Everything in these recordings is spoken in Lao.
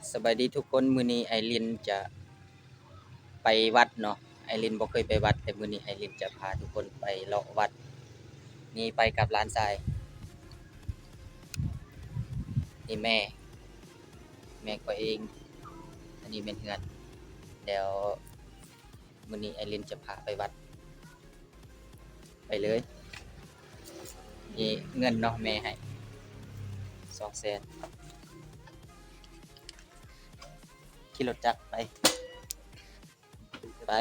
ສະບາຍດີທຸກຄົນ, ມື້ນີ້ໄອລິນຈະໄປວັດເນາະ. ໄອລິນບໍ່ເຄີຍໄປວັດ, ແຕ່ມື້ນີ້ໄອລິນຈະພາທຸກຄົນໄປເລາະວັດ. ນີ້ໄປກັບຫຼານຊາຍ, ນີ້ແມ່, ແມ່ຂ້ອຍເອງ, ອັນນີ້ແມ່ນເຮືອນ. ແລ້ວມື້ນີ້ໄອລິນຈະພາໄປວັດ. ໄປເລີຍ. ນີ້ເງິນເນາະ, ແມ່ໃຫ້ສອງແສນ. ຂີ່ລົດຈັກໄປ, ໄປ,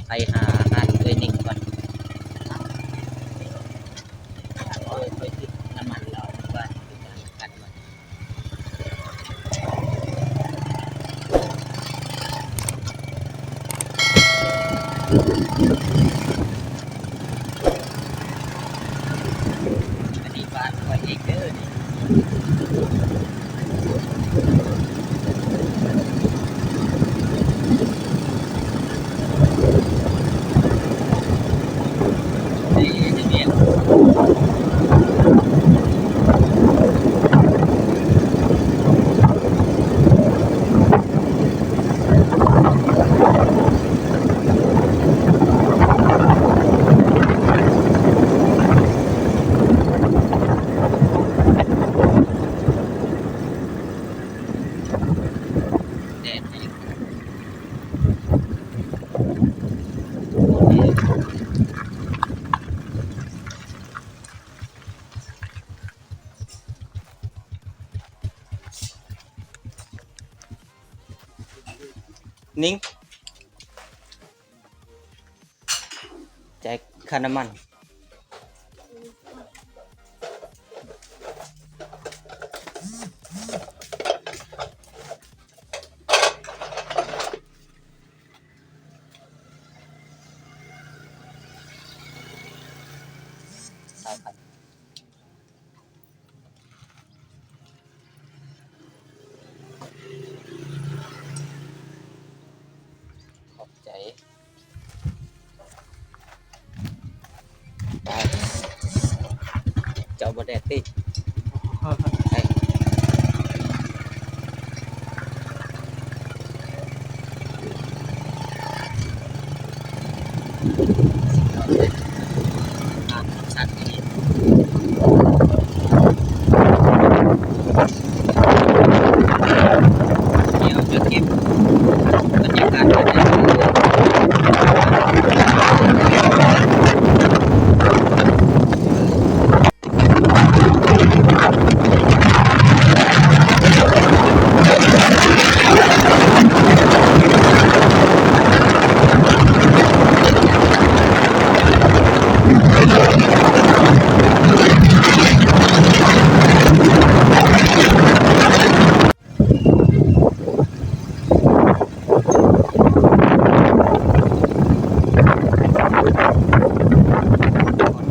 ໄປຫາຮ້ານເອື້ອຍນິງກ່ອນ. ໂອ້ຍ ຂ້ອຍຕິດນ້ຳມັນລາວ ເມື່ອວານນີ້ ຕິດນ້ຳມັນ. ອັນນີ້ບ້ານຂ້ອຍເອງເດີນີ້. ແດດແຮງ. ນິງ ຈ່າຍຄ່ານ້ຳມັນ. ຊາວພັນ. ຂອບໃຈ. ໄປ. ເຈົ້າບໍ່ແດກຕິ? ໄປ. ດຽວຈະເກັບບັນຍາກາດ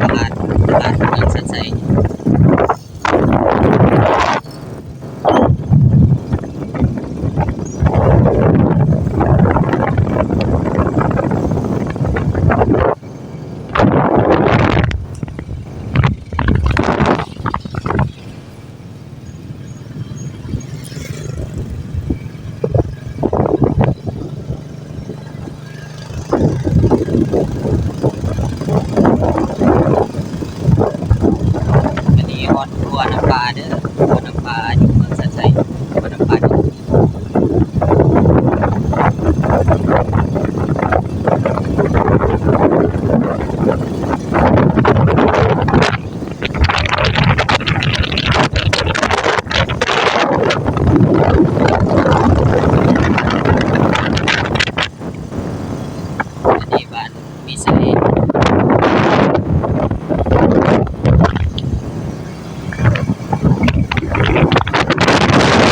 ຕະຫຼາດ ຕະຫຼາດເມືອງສັນໄຊ. ອັນນີ້ຮອດຂົວນ້ຳປາເດີ, ຂົວນ້ຳປາຢູ່ເມືອງສັນໄຊ, ຂົວນ້ຳປາ. ອັນນີ້ບ້ານມີໄຊ. ເ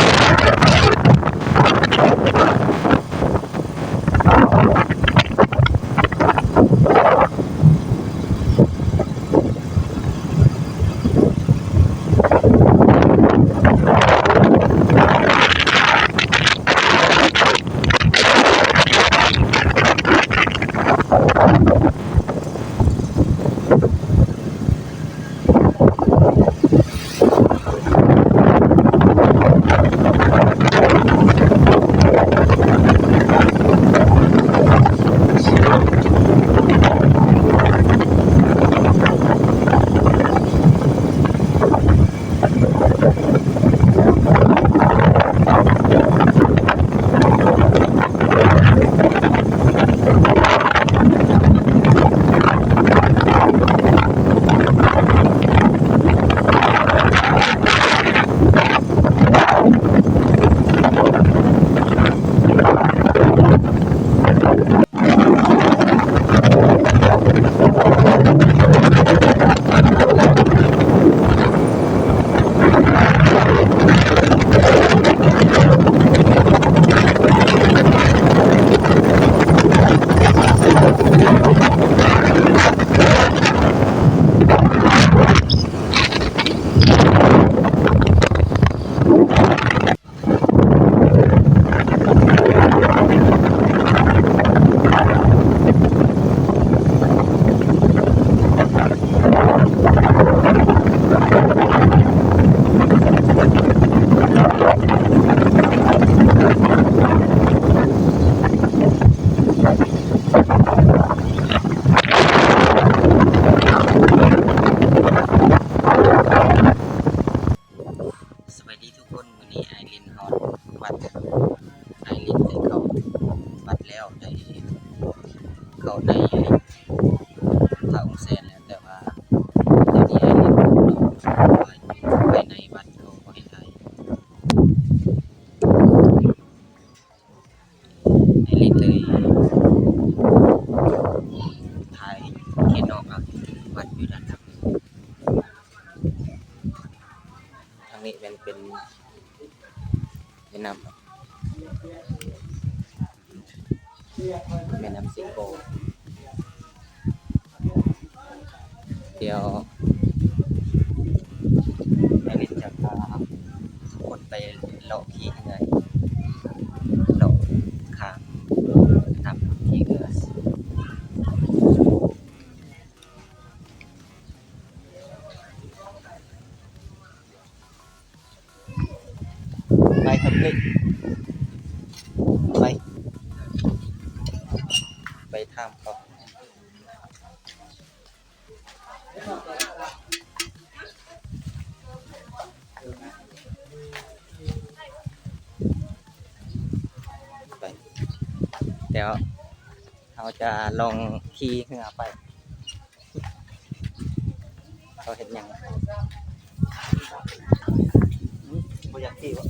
ນີ້ແມ່ນເປັນແມ່ນ້ຳເນາະ ແມ່ນ້ຳເຊໂກ. ດຽວແມ່ລິນຈະພາຄົນໄປເລາະຂີ່ເຮືອ ເລາະຂ້າມນ້ຳຂີ່ເຮືອ. ໄປສຳເລັດ ໄປ ໄປຖາມເຂົາ ໄປ ດຽວເຮົາຈະລອງຂີ່ເຮືອໄປ. ເຂົາເຮັດຫຍັງ? ບໍ່ຢາກຂີ່ບໍ່?